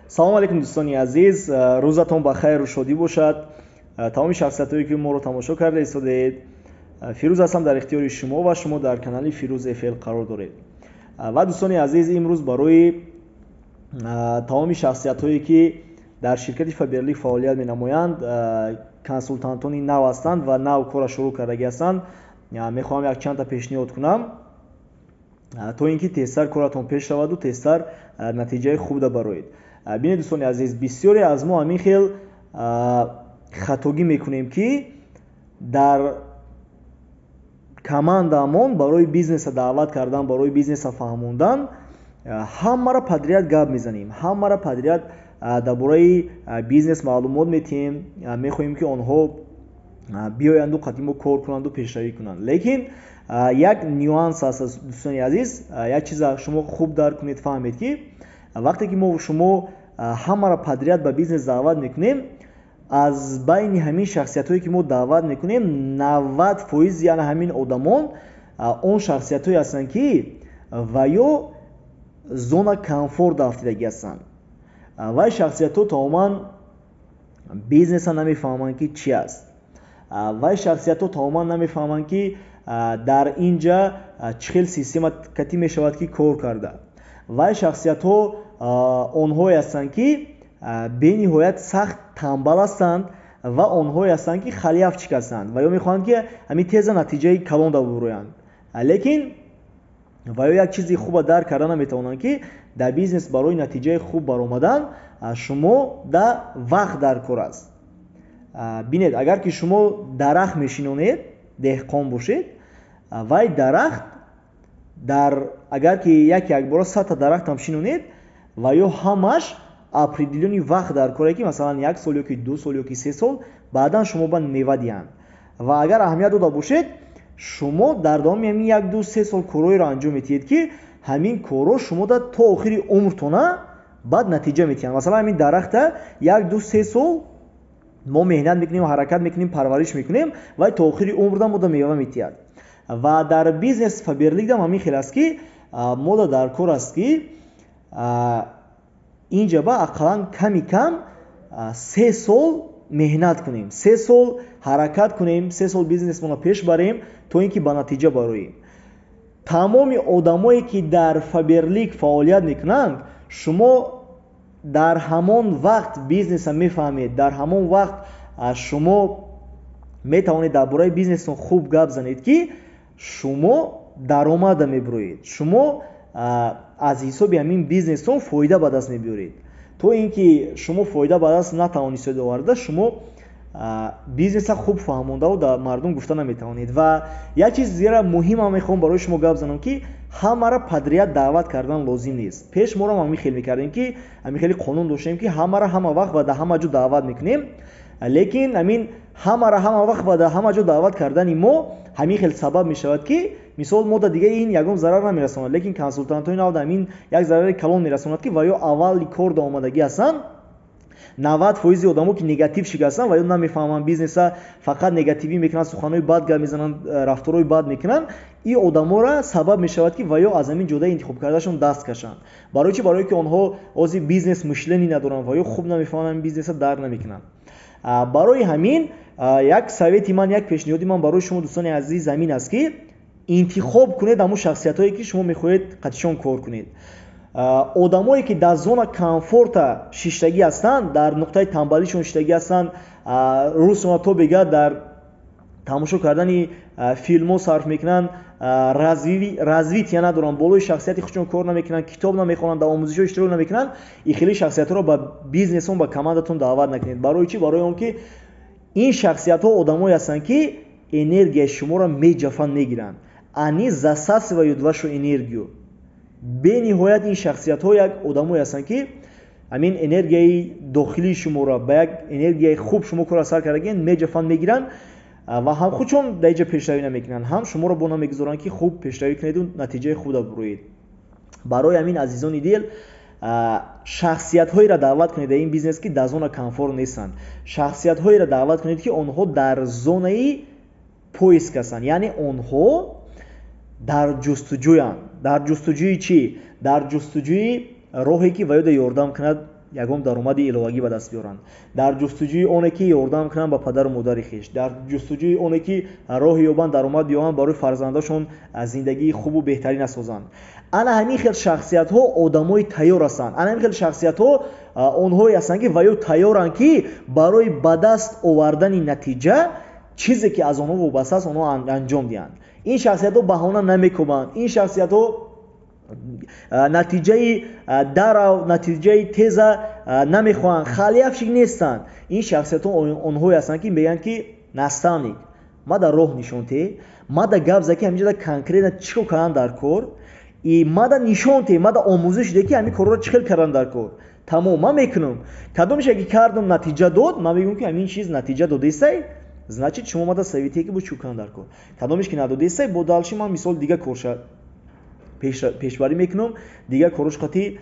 Салому алейкум, дӯстони азиз, рӯзатон ба хайру шодӣ бошад. Тамоми шахсиятҳое, ки моро тамошо карда истодаед, Фирӯз ҳастам дар ихтиёри шумо ва шумо дар канали Фирӯз ФЛ қарор доред. Ва дӯстони азиз, имрӯз барои тамоми шахсиятҳое, ки дар ширкати Фаберлик фаъолият менамоянд, консултантони нав ҳастанд ва нав корро шурӯъ кардагӣ ҳастанд, мехоҳам якчандта пешниҳод кунам, то ин ки тезтар коратон пеш раваду тезтар натиҷаи хуб бароед. Бинед, дӯстони азиз, бисёре аз мо ҳамин хел хатогӣ мекунем, ки дар командаамон барои бизнеса даъват кардан, барои бизнеса фаҳмондан ҳамаро подряд гап мезанем, ҳамаро подряд дар бораи бизнес маълумот метиҳем, мехоҳем, ки онҳо биёянду қати мо кор кунанду пешравӣ кунанд. Лекин як нюанс аст, дӯстони азиз, як чиза шумо хуб дарк кунед, фаҳмед, ки вақте ки мо шумо ҳамаро подряд ба бизнес даъват мекунем, аз байни ҳамин шахсиятҳое, ки мо даъват мекунем, 90%, яъне ҳамин одамон он шахсиятҳое ҳастанд, ки ва ё зона комфорт афтидагӣ ҳастанд. Вай шахсиятҳо тамоман бизнеса намефаҳманд, ки чӣ аст. Вай шахсиятҳо тамоман намефаҳманд, ки дар ин ҷа чӣ хел система катӣ мешавад, ки кор карда. Вай шахсиятҳо онҳое ҳастанд, ки бениҳоят сахт тамбал ҳастанд ва онҳое ҳастанд, ки халявчик ҳастанд ва ё мехоҳанд, ки ҳамин теза натиҷаи калон бубурӯянд. Лекин ва ё як чизи хуба дарк карда наметавонанд, ки дар бизнес барои натиҷаи хуб баромадан шумо да вақт дар кор аст. Бинед, агар ки шумо дарахт мешинонед, деҳқон бошед, вай дарахт дар агар ки як якбора 100-та дарахтам шинонед, ва ё ҳамаш определённый вақт дар коре, ки масалан як сол ёки 2 сол ёки 3 сол баъдан шумо ба мева диҳанд. Ва агар аҳамият дода бошед, шумо дар давоми ҳамин 1, 2, 3 сол корҳоеро анҷом медиҳед, ки ҳамин корҳо шумо да то охири умртона баъд натиҷа медиҳанд. Масалан, ҳамин дарахта 1, 2, 3 сол мо меҳнат мекунем, ҳаракат мекунем, парвариш мекунем, вай то охири умрда мода мева медиҳад. Ва дар бизнес Фаберликдам ҳамин хел аст, ки мода дар кор аст, ки инҷа ба ақаллан ками кам 3 сол меҳнат кунем, 3 сол ҳаракат кунем, 3 сол бизнесмонро пеш барем, то ин ки ба натиҷа бароем. Тамоми одамое, ки дар Фаберлик фаъолият мекунанд, шумо дар ҳамон вақт бизнеса мефаҳмед, дар ҳамон вақт шумо метавонед дар бораи бизнестон хуб гап занед, ки шумо даромада мебироед, шумо аз ҳисоби ҳамин бизнестон фоида ба даст мебиёред. То ин ки шумо фоида ба даст натавонистед оварда, шумо бизнеса хуб фаҳмондаву дар мардум гуфта наметавонед. Ва як чиз зера муҳимам мехоҳам барои шумо гап занам, ки ҳамаро подряд даъват кардан лозим нест. Пеш моро ҳамин хел мекардем, ки ҳамин хеле қонун доштем, ки ҳамаро ҳама вақт ва дар ҳама ҷо даъват мекунем. Лекин ҳамин ҳамаро ҳама вақт ва дар ҳама ҷо даъват кардани мо ҳамин хел сабаб мешавад, ки мисол мода дига ин ягон зарар намерасонад, лекин консултантҳои нав ҳамин як зарари калон мерасонад, ки ва ё аввали кор да омадагӣ ҳастанд. 90%-и одамо, ки негативщик ҳастанд ва ё намефаҳманд бизнеса, фақат негативӣ мекунанд, суханҳои бад гап мезананд, рафторҳои бад мекунанд, ин одаморо сабаб мешавад, ки ва ё аз ҳамин ҷодаи интихобкардашон даст кашанд. Барои чӣ? Барое ки онҳо ози бизнес мышление надоранд ва ё хуб намефаҳманд, бизнеса дарк намекунанд. Барои ҳамин як совети ман, як пешниҳоди ман барои шумо, дӯстони азиз, ҳамин аст, ки интихоб кунед ҳамун шахсиятҳое, ки шумо мехоҳед қатишон кор кунед. Одамое, ки дар зона комфорта шиштагӣ ҳастанд, дар нуқтаи тамбалишон шиштагӣ ҳастанд, рӯзона то бега дар тамошо кардани филмҳо сарф мекунанд, развития надоранд, болои шахсияти худшон кор намекунанд, китоб намехонанд, дар омӯзишҳо иштирок намекунанд, ин хеле шахсиятҳоро ба бизнесон, ба командатон даъват накунед. Барои чӣ? Барои он ки ин шахсиятҳо одамое ҳастанд, ки энергияи шуморо меҷафан, мегиранд, они засасывают вашу энергию. Бениҳоят ин шахсиятҳо як одамое ҳастанд, ки ҳамин энергияи дохилии шуморо, ба як энергияи хуб шумо кора сар кардагиен, меҷафан, мегиранд ва ҳам худшон дар инҷа пешравӣ намекунанд, ҳам шуморо бо намегузоранд, ки хуб пешравӣ кунеду натиҷаи хуб бубурӯед. Барои ҳамин, азизони дил, шахсиятҳоеро даъват кунед дар ин бизнес, ки дар зона комфорт нестанд, шахсиятҳоеро даъват кунед, ки онҳо дар зонаи поиск ҳастанд, яъне онҳо дар ҷустуҷӯянд. Дар ҷустуҷӯи чӣ? Дар ҷустуҷӯи роҳе, ки ва ёда ёрдам кунад. ягон даромади иловагӣ ба даст биёранд, дар ҷустуҷӯи оне ки ёрдам кунанд ба падару модари хеш, дар ҷустуҷӯи оне ки роҳ ёбанд, даромад биёбанд, барои фарзандашон зиндагии хубу беҳтарина созанд. Ана ҳамин хел шахсиятҳо одамои тайёр ҳастанд. Ана ҳамин хел шахсиятҳо онҳое ҳастанд, ки ваё тайёранд, ки барои ба даст овардани натиҷа чизе ки аз онҳо вобаста аст, онҳо анҷом диҳанд. Ин шахсиятҳо баҳона намекӯбанд. Ин шахсиятҳо натиҷаи дарав, натиҷаи теза намехоҳанд, халявщик нестанд. Ин шахсиятҳо онҳое ҳастанд, ки мегӯянд, ки наставник, ма дар роҳ нишон те, ма да гап за, ки ҳаминҷода конкретно чӣ кор кардан дар кор, и ма да нишон те, ма да омӯзиш де, ки ҳамин корро чӣ хел кардан дар кор. Тамом, ман мекунам. Кадомеше ки кардам, натиҷа дод, ман мегӯям, ки ҳамин чиз натиҷа додестай, значит, шумо мада совет ие, ки бо чӣ кардан дар кор. Кадомеш ки надодестай, бо дальше ман мисол дигар корша пешбарӣ мекунам, дигар корош қати,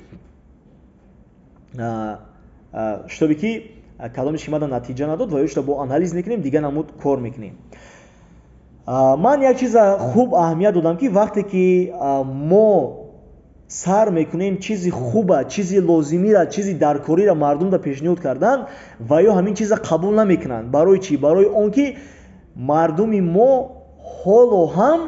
шитобе ки кадомеш ки мада натиҷа надод ва ёшта бо анализ мекунем, дигар намуд кор мекунем. Ман як чиза хуб аҳамият додам, ки вақте ки мо сар мекунем чизи хуба, чизи лозимира, чизи даркориро мардумда пешниҳод кардан, ва ё ҳамин чиза қабул намекунанд. Барои чӣ? Барои он ки мардуми мо ҳоло ҳам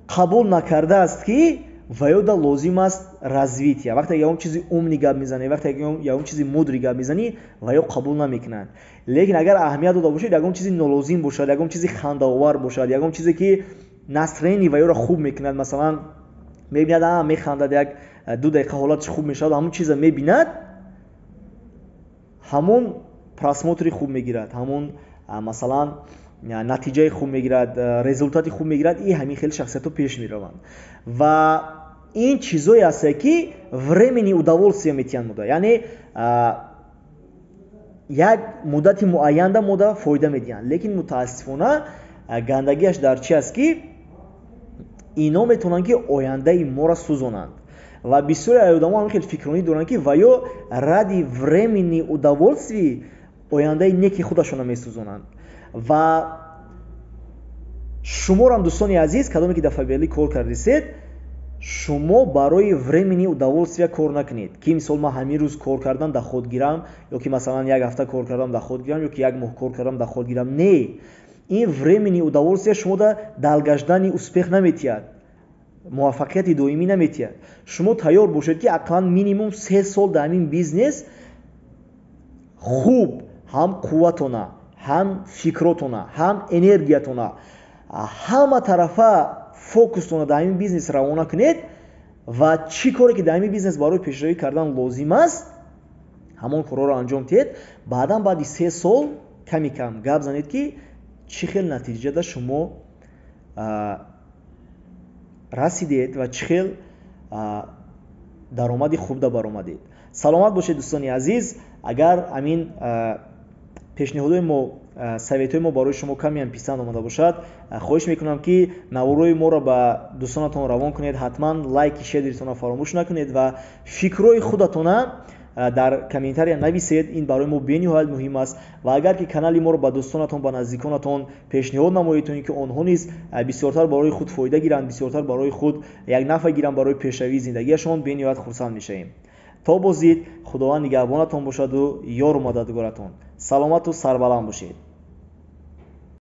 қабул накардааст, ки ва ёда лозим аст развитие. Вақте ягон чизи умный гап мезанӣ, вақте ягон чизи мудрый гап мезанӣ, ва ё қабул намекунанд. Лекин агар аҳамият дода бошед, ягон чизи нолозим бошад, ягон чизи хандаовар бошад, ягон чизе ки настроение ва ёро хуб мекунад, масалан, мебинад, а механдад, як 2 дақиқа ҳолаташ хуб мешавад, ҳамон чиза мебинад, ҳамон просмотр и хуб мегирад, ҳамон, масалан, натиҷаи хуб мегирад, результат и хуб мегирад. И ҳамин хеле шахсиятҳо пеш мераванд ва ин чизое ҳастае, ки временный удовольствие метиҳанд мода, яъне як муддати муайянда мода фоида медиҳанд. Лекин мутаассифона гандагиаш дар чи аст, ки ино метавонанд, ки ояндаи моро сӯзонанд. Ва бисёре одамо ҳамин хел фикронӣ доранд, ки ва ё ради временный удовольствие ояндаи неки худашонро месӯзонанд. Ва шуморам, дӯстони азиз, кадоме ки дар Фаберлик кор кардисед, шумо барои временный удовольствия кор накунед, ки мисол ман ҳамин рӯз кор кардам, доход гирам, ё ки масалан як ҳафта кор кардам, доход гирам, ё ки як моҳ кор кардам, доход гирам. Не, ин временный удовольствие шумода долгожданный успех наметиҳад, муваффақияти доимӣ наметиҳад. Шумо тайёр бошед, ки ақаллан минимум 3 сол дар ҳамин бизнес хуб ҳам қувватона, ҳам фикротона, ҳам энергиятона, ҳама тарафа фокус тона дар ҳамин бизнес равона кунед ва чӣ коре ки дар ҳамин бизнес барои пешравӣ кардан лозим аст, ҳамон корҳоро анҷом диҳед. Баъдан баъди 3 сол ками кам гап занед, ки чӣ хел натиҷада шумо расидед ва чӣ хел даромади хубда баромадед. Саломат бошед, дӯстони азиз. Агар ҳамин пешниҳодҳои мо, совет ҳои мо барои шумо камеам писанд омада бошад, хоҳиш мекунам, ки наворҳои моро ба дӯстонатон равон кунед. Ҳатман лайки щедрый тонро фаромӯш накунед ва фикрҳои худатона дар комментария нависед. Ин барои мо бениҳоят муҳим аст. Ва агар ки канали моро ба дӯстонатон, ба наздиконатон пешниҳод намоед, то ин ки онҳо низ бисёртар барои худ фоида гиранд, бисёртар барои худ як нафъ гиранд барои пешравии зиндагиашон, бениҳоят хурсанд мешавем. То боздид, Худованд нигаҳбонатон бошаду ёру мададгоратон. Саломату сарбаланд бошед.